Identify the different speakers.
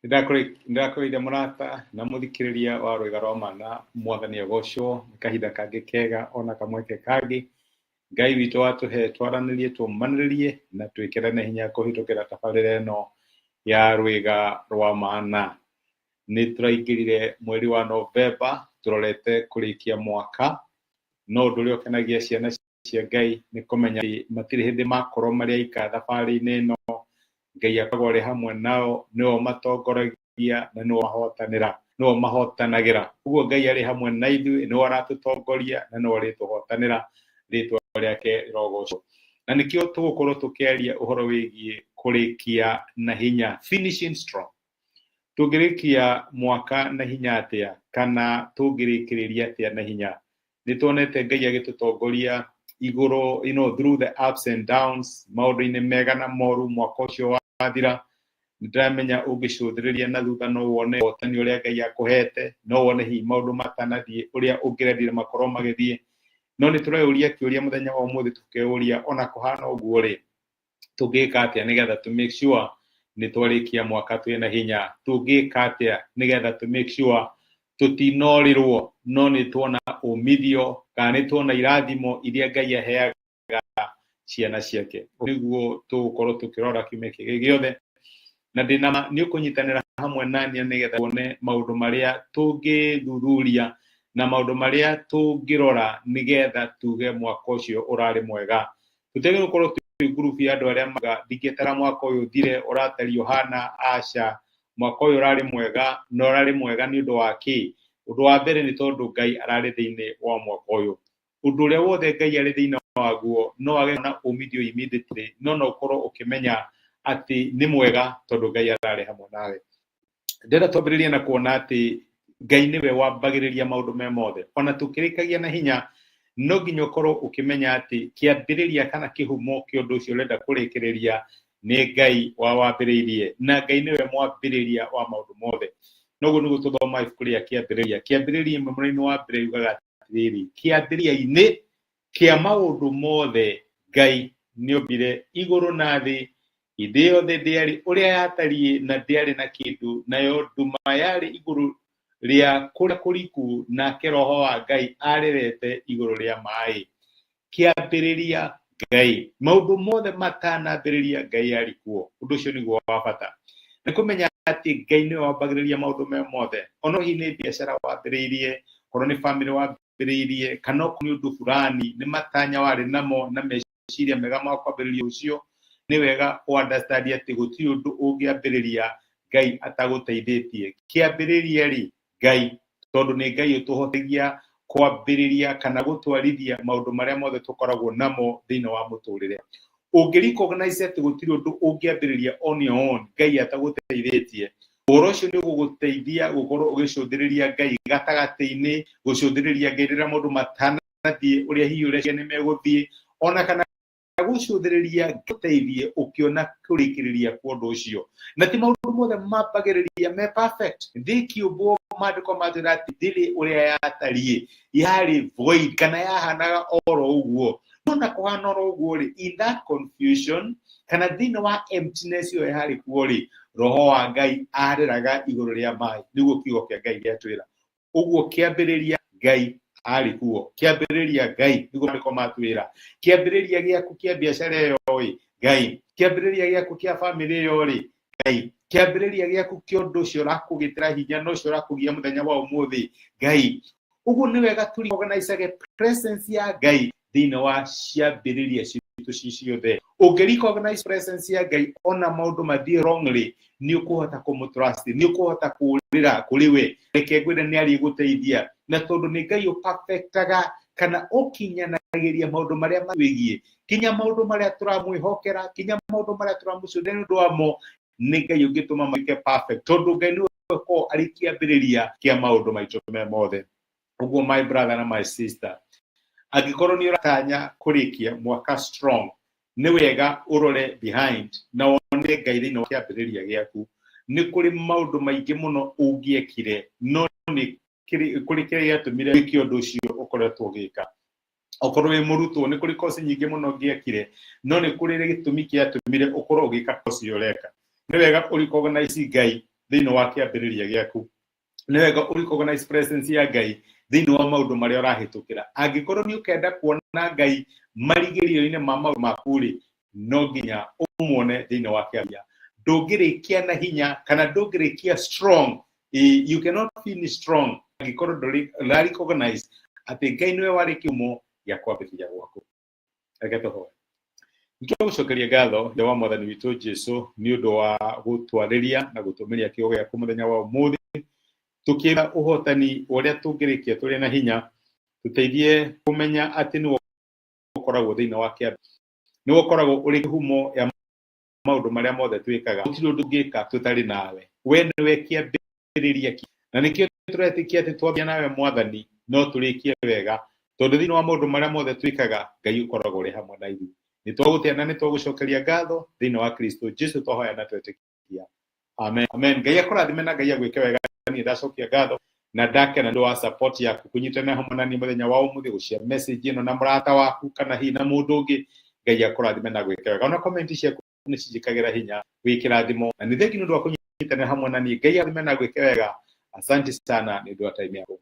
Speaker 1: Nĩndakũgeithia mũrata na mũthikĩrĩria wa Rwĩga rwa Mana, Mwathani agocwo nĩ kahinda kangĩ kega ona kamweke kangĩ Ngai witũ atũhe twaranĩrie, tũmanĩrĩrie na twĩkĩrane hinya kũhĩtũkĩra tabarĩra ĩno ya Rwĩga rwa Mana. Nĩ tũraingĩrire mweri wa Novemba tũrorete kũrĩkia mwaka, no ũndũ ũrĩa ũkenagia ciana cia Ngai nĩ kũmenya atĩ matirĩ hĩndĩ makorwo marĩ aika thabarĩ-inĩ ĩno. Ngai akoragwo arĩ hamwe nao, nĩwe ũmatongoragia na nĩwe ũmahotanĩra, nĩwe ũmahotanagĩra. Ũguo Ngai arĩ hamwe na ithuĩ, nĩwe ũratũtongoria na nĩwe ũrĩtũhotanĩra, rĩtwa rĩake rĩrogocwo. Na nĩkĩo tũgũkorwo tũkĩaria ũhoro wĩgiĩ kũrĩkia na hinya, finishing strong. Tũngĩrĩkia mwaka na hinya atĩa kana tũngĩrĩkĩrĩria atĩa na hinya? Nĩ tuonete Ngai agĩtũtongoria igũrũ, through the ups and downs, maũndũ-inĩ mega na moru mwaka ũcio wathira. Nĩ ndĩramenya ũngĩcũthĩrĩria na thutha no wone ũhotani ũrĩa Ngai akũhete, no wone hihi maũndũ matanathiĩ ũrĩa ũngĩrendire makorwo magĩthiĩ. No nĩ tũreyũria kĩũria mũthenya wa ũmũthĩ, tũkeyũria ona kũhana ũguo rĩ, tũngĩka atĩa nĩgetha to make sure nĩ twarĩkia mwaka twĩna hinya? Tũngĩka atĩa nĩgetha to make sure tũtinorĩrwo no nĩ tuona umithio kana nĩ tuona irathimo iria Ngai aheaga ciana ciake? Nĩguo tũgũkorwo tũkĩrora kiumia kĩngĩ gĩothe, na ndĩna ma nĩ ũkũnyitanĩra hamwe naniĩ nĩgetha tuone maũndũ marĩa tũngĩthuthuria na maũndũ marĩa tũngĩrora nĩgetha tuge mwaka ũcio ũrarĩ mwega. Tũtiagĩrĩirwo gũkorwo twĩ ngurubu ya andũ arĩa mauga ndingĩetera mwaka ũyũ ũthire, ũratariĩ ũhana, aca. Mwaka ũyũ ũrarĩ mwega, na ũrarĩ mwega nĩ ũndũ wa kĩ? Ũndũ wa mbere nĩ tondũ Ngai ararĩ thĩinĩ wa mwaka ũyũ. Ũndũ ũrĩa wothe Ngai arĩ thĩinĩ waguo no wage kuona umithio immediately, no no ũkorwo ũkĩmenya atĩ nĩ mwega tondũ Ngai ararĩ hamwe nawe. Ndĩrenda twambĩrĩrie na kuona atĩ Ngai nĩwe wambagĩrĩria maũndũ me mothe. Ona tũkĩrĩkagia na hinya, no nginya ũkorwo ũkĩmenya atĩ kĩambĩrĩria kana kĩhumo kĩa ũndũ ũcio ũrenda kũrĩkĩrĩria nĩ Ngai wawambĩrĩirie, na Ngai nĩwe mwambĩrĩria wa maũndũ mothe. Noguo nĩguo tũthoma ibuku rĩa Kĩambĩrĩria. Kĩambĩrĩria ĩmwe mũraini wa mbere yugaga atĩrĩrĩ, kĩambĩrĩria-inĩ kĩa maũndũ mothe Ngai nĩombire igũrũ na thĩ. Hĩndĩ ĩyo thĩ ndĩarĩ ũrĩa yatariĩ na ndĩarĩ na kĩndũ, nayo nduma yarĩ igũrũ rĩa kũrĩa kũriku, nake Roho wa Ngai aarerete igũrũ rĩa maĩ. Kĩambĩrĩria Ngai. Maũndũ mothe matanambĩrĩria Ngai arĩ kuo. Ũndũ ũcio nĩguo wa bata. Nĩ kũmenya atĩ Ngai nĩwe wambagĩrĩria maũndũ me mothe. Ona hihi nĩ biacara wambĩrĩirie, korwo nĩ bamĩrĩ wambĩrĩirie, kana okorwo nĩ ũndũ fulani, nĩ matanya warĩ namo na meciria mega ma kwambĩrĩria ũcio, nĩ wega ũ understand atĩ gũtirĩ ũndũ ũngĩambĩrĩria Ngai atagũteithĩtie. Kĩambĩrĩria rĩ, Ngai, tondũ nĩ Ngai ũtũhotithagia kwambĩrĩria kana gũtwarithia maũndũ marĩa mothe tũkoragwo namo thĩinĩ wa mũtũrĩre. Ũngĩ recognize atĩ gũtirĩ ũndũ ũngĩambĩrĩria on your own Ngai atagũteithĩtie, ũhoro ũcio nĩ ũgũgũteithia gũkorwo ũgĩcũthĩrĩria Ngai gatagatĩ-inĩ, gũcũthĩrĩria Ngai rĩrĩa maũndũ matanathiĩ ũrĩa hihi ũreciria nĩ megũthiĩ, ona kana gũcũthĩrĩria gũteithie ũkĩona kũrĩkĩrĩria kwa ũndũ ũcio. Na ti maũndũ mothe mambagĩrĩria me perfect. Thĩ ĩkĩũmbwo, maandĩko matwĩra atĩ ndĩrĩ ũrĩa yatariĩ, yarĩ void kana yahanaga oro ũguo. No na kũhana oro ũguo rĩ, in that confusion kana thĩinĩ wa emptiness ĩyo yarĩ kuo rĩ, Roho wa Ngai areraga igũrũ rĩa maĩ, nĩguo kiugo kĩa Ngai gĩatwĩra. Ũguo kĩambĩrĩria Ngai arĩ kuo, kĩambĩrĩria Ngai nĩguo maandĩko matwĩra. Kĩambĩrĩria gĩaku kĩa biacara ĩyo ĩ, Ngai. Kĩambĩrĩria gĩaku kĩa bamĩrĩ ĩyo rĩ, Ngai. Kĩambĩrĩria gĩaku kĩa ũndũ ũcio ũrakũgĩtĩra hinya na ũcio ũrakũgia mũthenya wa ũmũthĩ, Ngai. Ũguo nĩ wega tũ recognize presence ya Ngai thĩinĩ wa ciambĩrĩria citũ ci ciothe. Ũngĩ recognize presence ya Ngai ona maũndũ mathiĩ wrongly, nĩ ũkũhota kũmũtrust, nĩ ũkũhota kũũrĩra kũrĩ we. Reke ngwĩre nĩ arĩgũteithia, na tondũ nĩ Ngai ũperfectaga kana ũkinyanagĩria maũndũ marĩa matwĩgiĩ, kinya maũndũ marĩa tũramwĩhokera, kinya maũndũ marĩa tũramũcũthĩrĩria nĩ ũndũ wamo, nĩ Ngai ũngĩtũma matuĩke perfect, tondũ Ngai nĩwe ũkoragwo arĩ kĩambĩrĩria kĩa maũndũ maitũ me mothe. Ũguo my brother na my sister, angĩkorwo nĩ ũratanya kũrĩkia mwaka strong, Nĩ wega ũrore behind na wone Ngai thĩinĩ wa kĩambĩrĩria gĩaku. Nĩ kũrĩ maũndũ maingĩ mũno ũngĩekire, no nĩ kũrĩ kĩrĩa gĩatũmire wĩke ũndũ ũcio ũkoretwo ũgĩka. Okorwo wĩ mũrutwo, nĩ kũrĩ kosi nyingĩ mũno ũngĩekire, no nĩ kũrĩ gĩtũmi kĩatũmire ũkorwo ũgĩka kosi ĩyo ũreka. Nĩ wega ũrecognize Ngai thĩinĩ wa kĩambĩrĩria gĩaku. Nĩ wega ũrecognize presence ya Ngai thĩinĩ wa maũndũ marĩa ũrahĩtũkĩra. Angĩkorwo nĩ ũkenda kuona Ngai marigĩrĩrio-inĩ ma maũndũ maku rĩ, no nginya ũmuone thĩinĩ wa kĩambĩrĩria. Ndũngĩrĩkia na hinya kana ndũngĩrĩkia strong. You cannot finish strong angĩkorwo ndũra recognize atĩ Ngai nĩwe warĩ kĩhumo gĩa kwambĩrĩria gwaku. Reke tũhoe. Nĩtwagũcokeria ngatho, Ithe wa Mwathani witũ Jesu, nĩ ũndũ wa gũtwarĩria na gũtũmĩria kiugo gĩaku mũthenya wa ũmũthĩ, tũkĩra ũhotani ũrĩa tũngĩrĩkia tũrĩ na hinya. Tũteithie kũmenya atĩ nĩwe ũkoragwo thĩinĩ wa kĩambĩrĩria, nĩwe ũkoragwo ũrĩ kĩhumo ya maũndũ marĩa mothe twĩkaga. Gũtirĩ ũndũ ũngĩka tũtarĩ nawe. We nĩwe kĩambĩrĩria, na nĩkĩo tũretĩkia atĩ twambia nawe, Mwathani, no tũrĩkie wega, tondũ thĩinĩ wa maũndũ marĩa mothe twĩkaga, Ngai ũkoragwo ũrĩ hamwe na ithuĩ. Nĩ twagũtĩa na nĩ twagũcokeria ngatho. Thĩinĩ wa Kristo Jesu twahoya na twetĩkia, amen, amen. Ngai akũrathime na Ngai agwĩke wega. Niĩ ndacokia ngatho na ndakena nĩ wa support yaku kũnyitana hamwe na niĩ mũthenya wa ũmũthĩ, gũshare message ĩno na mũrata waku kana hihi na mũndũ ũngĩ. Ngai akũrathime na gwĩke wega. Ona comment ciaku nĩ cinjĩkagĩra hinya. Wĩ kĩrathimo na nĩ thengi nĩ ũndũ wa kũnyitana hamwe na niĩ. Ngai athime na gwĩke wega. Asante sana nĩ ũndũ wa time yaku.